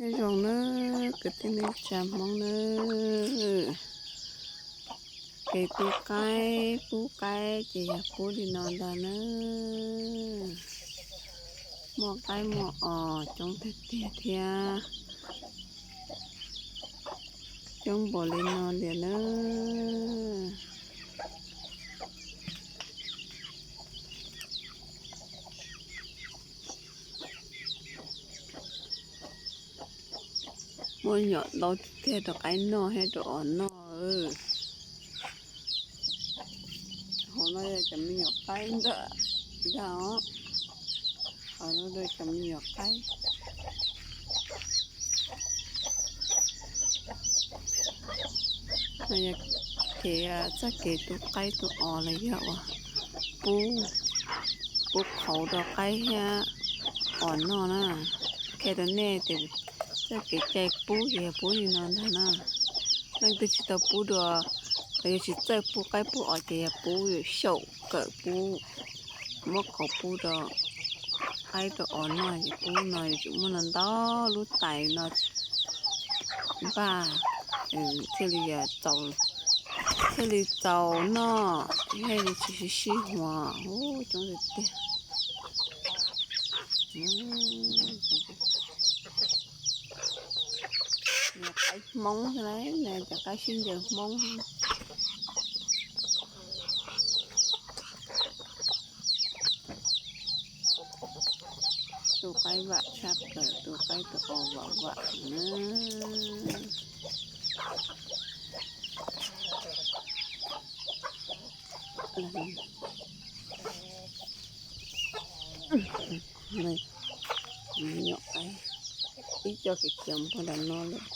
Nyob zoo nawb kwv tij neej tsa Hmoob nawb. Kev tu qaib pub qaib ces yog pub li no ntag nawb. Muaj qaib muaj os coob tiag tiag thiab. Coob npaum li no tiag nawb. Muaj nyuam ntau tiag rau qaib noj thiab rau os noj. Hauv no yog cov me nyuam qaib ntawm ntag os. Hauv no cov me nyuam qaib. No yog kev, txoj kev tu qaib tu os los yog uas pub, pub qhauv rau qaib thiab os noj na. Qhia rau nej tias txoj kev cai pub ces yog pub li no ntag na. Leej twg tsis tau pub dua, los yog tsis txawj pub qaib pub os ces yog pub xyaum kawm pub, muab qhauv pub rau qaib rau os noj ces pub no yuav tsum muaj no ntau lub tais no npaj thiaj li, thiaj li txaus noj, thiaj li tsis sib sib huas. Ub, coob tiag tiag. Qaib Hmoob xwb na, cov qaib sib ncaws Hmoob. Tu qaib vam tshaj plaws, tu qaib tu os vam vam na. Nyuam qaib, ib co khiav khiav npog ntawm no lawm.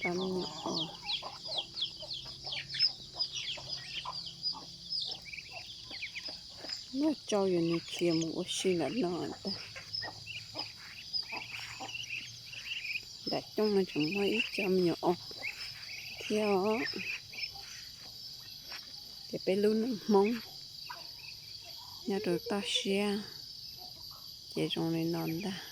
Tau me nyuam os. Noj tsau yuav nws khiav mus ua si ntawm no ntag. Nram cooj no tseem muaj ib co me nyuam os thiab os. Ces peb lub neej Hmoob nyob rau toj siab ces zoo li no ntag.